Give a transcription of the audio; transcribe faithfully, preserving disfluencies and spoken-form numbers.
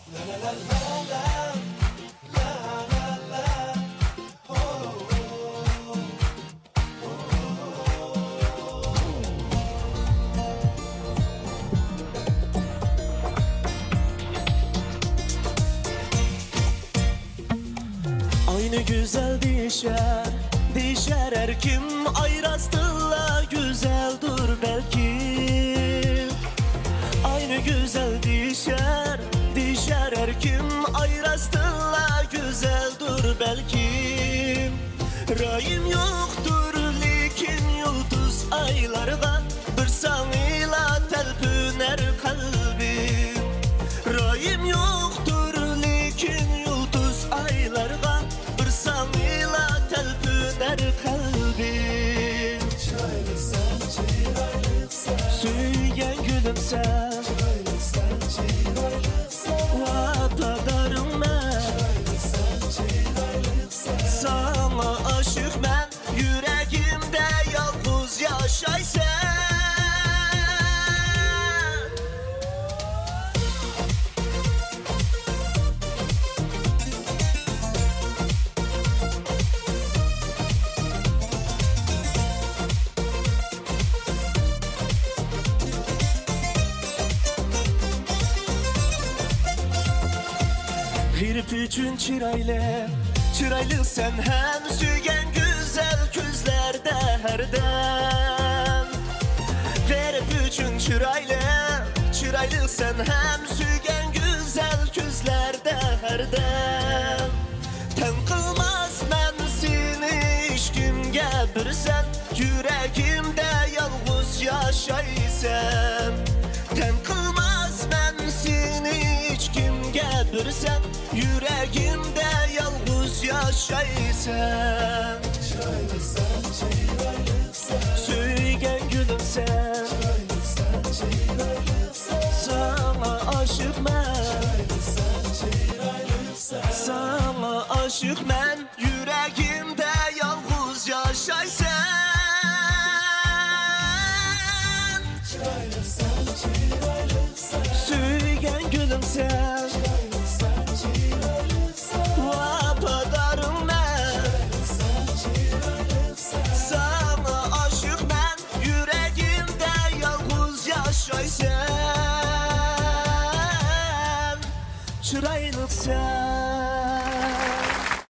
ئاينى گۈزەل دېيىشەر، دېيىشەر ھەر كىم، ئاي راستتىنلا گۈزەلدۇر بەلكىم. ئاينى گۈزەل دېيىشەر، دېيىشەر ھەر كىم، ئاي راستتىنلا گۈزەلدۇر بەلكىم. رايىم يوقتۇر لېكىن يۇلتۇز ئايلارغا، بىر ساڭىلا تەلپۈنەر قەلبىم. رايىم يوقتۇر لېكىن يۇلتۇز ئايلارغا، بىر ساڭىلا تەلپۈنەر قەلبىم. چىرايلىقسەن، چىرايلىقسەن. سۆيگەن گۈلۈمسەن. چىرايلىقسەن، چىرايلىقسەن. ۋاپادارىڭمەن. چىرايلىقسەن، چىرايلىقسەن. ساڭا ئاشىقمەن. يۈرەگىمدە يالغۇز ياشايسەن. غېرىب ئۈچۈن چىرايلىق، چىرايلىقسەن ھەم سۆيگەن گۈزەل كۆزلەردە ھەردەم. غېرىب ئۈچۈن چىرايلىق، چىرايلىقسەن ھەم سۆيگەن گۈزەل كۆزلەردە ھەردەم. تەڭ قىلماسمەن سېنى ھېچكىمگە بىرسەن، يۈرەگىمدە يالغۇز ياشايسەن. تەڭ قىلماسمەن سېنى ھېچكىمگە بىرسەن، يۈرەگىمدە يالغۇز ياشايسەن. چىرايلىقسەن، چىرايلىقسەن. سۆيگەن گۈلۈمسەن. چىرايلىقسەن، چىرايلىقسەن. ساڭا ئاشىقمەن. چىرايلىقسەن، چىرايلىقسەن. ساڭا ئاشىقمەن. يۈرەگىمدە يالغۇز ياشايسەن. چىرايلىقسەن، چىرايلىقسەن. سۆيگەن گۈلۈمسەن. چىرايلىقسەن، چىرايلىقسەن. ۋاپادارىڭمەن. چىرايلىقسەن، چىرايلىقسەن. ساڭا ئاشىقمەن. يۈرەگىمدە يالغۇز ياشايسەن. چىرايلىقسەن.